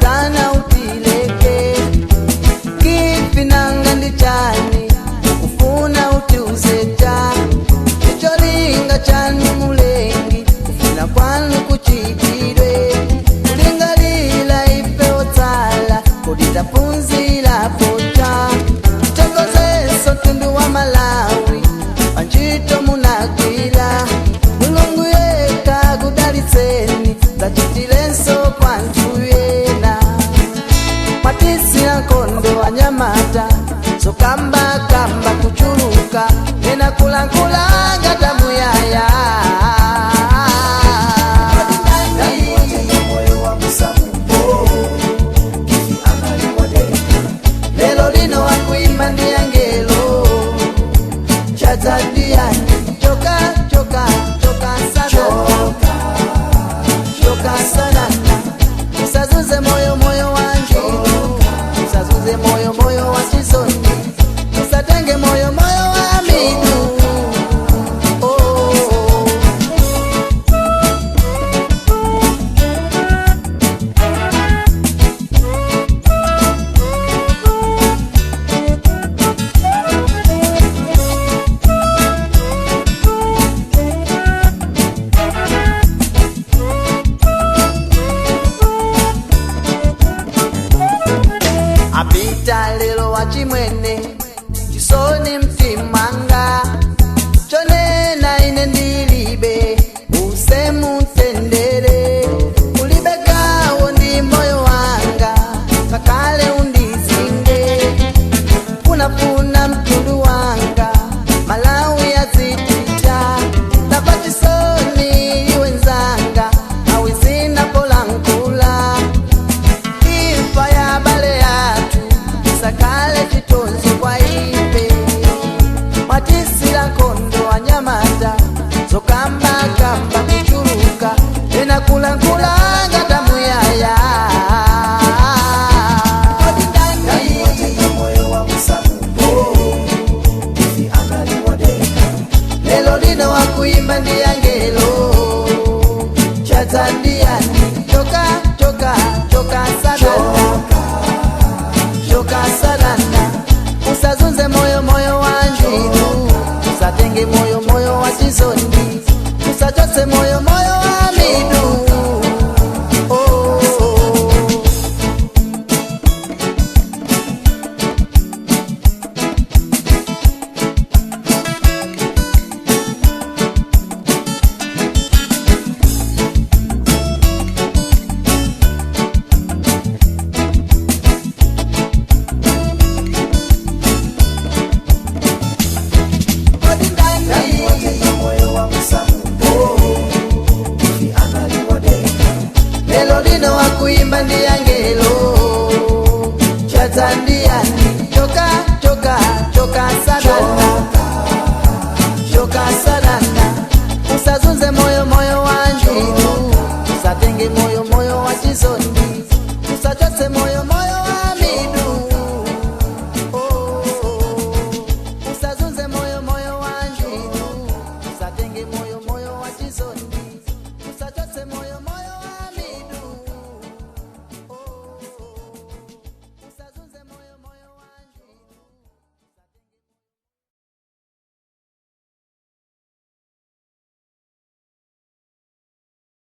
Satana utileke kifinanga ndichani kufuna utiuzecha icholinga chanu mulengi kufuna kwanu kuchitidwe kulingalila ife otsala kuditapunzila pocha mtongozeso mtundu wa Malawi panchito munagwila Mulungu yeka kudalitseni zachitilenso kwantu yena matisira nkondo wanyamata zokamba kamba kuchuluka ena kulankulanga tamuyaya Moyo wa Musamupo Kifi analiwadeka lelo lino wakuimba ndi angelo chadzandiyani choka choka choka sana Choka choka sana usazuze moyo moyo wanjiru usazuze moyo moyo wa chisoni usatenge moyo moyo wa midu oh, oh, oh. Apita lelo wachimwene chisoni mtimanga chonena ine ndilibe usemu mtendere ulibe gawo ndi moyo wanga kakale undizinge funafuna mtundu wanga Malawi azitita ndapa chisoni iwe nzanga awizina polankula imfa ya bale yatu isakale chitonzi kwa ife mwatisila nkondo wanyamata zokamba kamba kuchuluka ena kulankulanga tamuyaya Watenga moyo wa Musamupo Kifi analiwadeka lelo lino wakuimba ndi angelo chadzandiyani choka choka choka sana Choka choka salana usazunze moyo moyo wa njiru usatenge moyo moyo wa chisoni usachose moyo moyo wa midu oh, oh, oh. Watenga moyo wa Musamupo Kifi analiwadeka lelo lino wakuimba ndi angelo chadzandiyani choka choka choka salana choka salana usazunze moyo moyo wa njiru usatenge moyo moyo wa chisoni.